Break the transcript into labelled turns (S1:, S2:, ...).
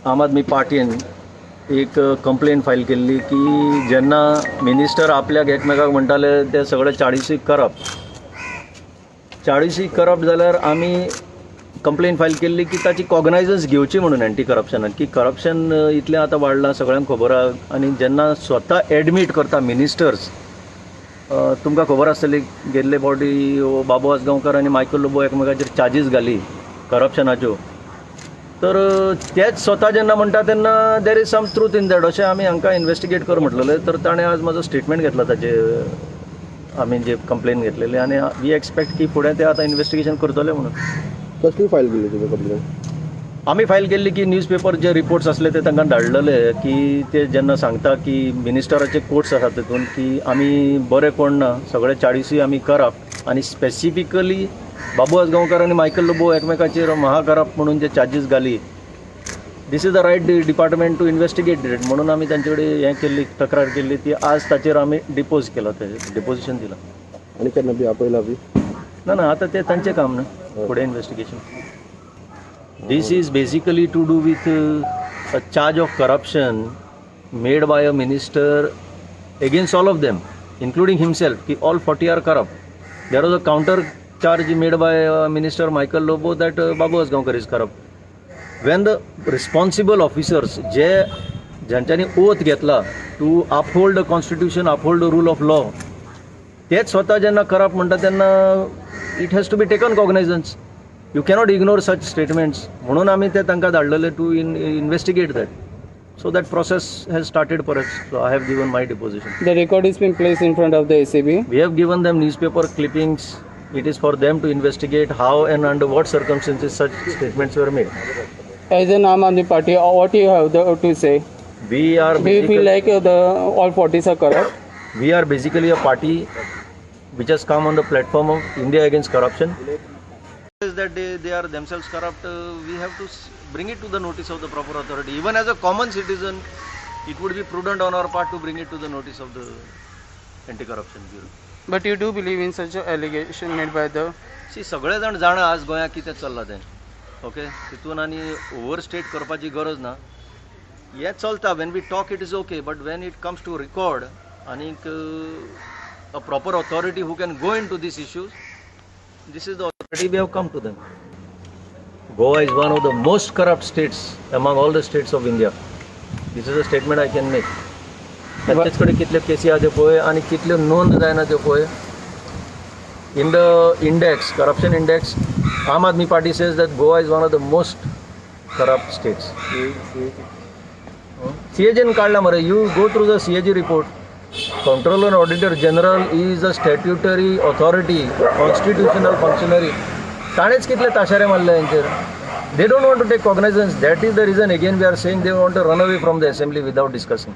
S1: आम आदमी पार्टीन एक complain file केल्ली की जेन्ना मिनिस्टर आपल्याक एकमेकाक म्हणटाले ते सगळे 40 करप्ट, 40 करप्ट जाल्यार आमी कंप्लेन फायल केल्ली की ताची कॉग्नायजन्स घेवची म्हणून एंटी करप्शनान, की करप्शन इतलें आतां वाडलां सगळ्यांक खबर आहा. आनी जेन्ना स्वता एडमीट करता मिनिस्टर्स, तुमकां खबर आसतली गेल्ले फावटी बाबू आजगांवकर आनी मायकल लोबो एकमेकाचेर चार्जीस घाली करप्शनाच्यो, तर तेच स्वता जेन्ना म्हणटा तेन्ना there is some truth in that अशें आमी हांकां इन्वेस्टिगेट कर म्हटलेलें. तर ताणें आज म्हाजो स्टेटमेंट घेतला ताचे, आमी जे कंप्लेन घेतलेले, आनी we expect की फुडें ते आतां इन्वेस्टिगेशन करतले म्हणून.
S2: कसली फायल केल्ली तुमी कंप्लेन?
S1: आमी फायल केल्ली की न्यूज पेपर जे रिपोर्ट्स आसले ते तांकां धाडलेले की ते जेन्ना सांगता की मिनिस्टराचे कोट्स आसात तितून की आमी बरे कोण ना, सगळे 40 आमी करप्ट, आनी स्पेसिफिकली बाबू आजगांवकर आनी मायकल लोबो एकमेकाचेर महाकरप्ट म्हणून जे चार्जीस घाली, this is the right department to investigate that म्हणून आमी तांचे कडेन हें केल्ली, तक्रार केल्ली. ती आज ताचेर आमी डिपोज केला, ते डिपोजिशन दिलां.
S2: आनी केन्ना बी आपयला बी?
S1: ना ना, आतां तें तांचें काम न्हू फुडें investigation. This is basically to do with a charge of corruption made by a minister against all of them, including himself, ki all 40 are corrupt. There was a counter charge made by Minister Michael Lobo that Babu Azgaonkar is corrupt. When the responsible officers, J ज्यांच्यानी oath घेतला to uphold the constitution, uphold the rule of law, तेच स्वता जेन्ना corrupt म्हणटा तेन्ना it has to be taken cognizance. You cannot ignore such statements. म्हणून आमी ते तांकां धाडलेले to investigate that. So that process has started परत. So I have given my deposition.
S3: The record is been placed in front of the ACB.
S1: We have given them newspaper clippings. It is for them to investigate how and under what circumstances such statements were made.
S3: As an Aam Aadmi Party, what you have to say?
S1: We are
S3: Do you feel like the all 40s are corrupt?
S1: We are basically a party which has come on the platform of India against corruption. Is that they are themselves corrupt, we have to bring it to the notice of the proper authority. Even as a common citizen, it would be prudent on our part to bring it to the notice of the Anti-Corruption Bureau.
S3: But you do believe in such an allegation made by the...
S1: See, सगळे जाण जाणा आज गोंयांत कितें चल्लां तें, okay, तितून आनी ओवरस्टेट करपाची गरज ना. हें चलता, when we talk it is okay, but when it comes to record आनीक a proper authority who can go into these issues, this is the authority we have come to them. Goa is one of the most corrupt states among all the states of India. This is a statement I can make. तांचेच कडेन कितल्यो केसी आहा त्यो पळय आनी कितल्यो नोंद जायना त्यो पळय. In the index, corruption index, Aam Aadmi Party says that Goa is one of the most corrupt states. CAG काडला मरे, you go through the CAG report. Controller and Auditor General is a statutory authority, constitutional functionary. ताणेच कितले ताशारे मारले हेंचेर. They don't want to take cognizance. That is the reason again we are saying they want to run away from the assembly without discussing.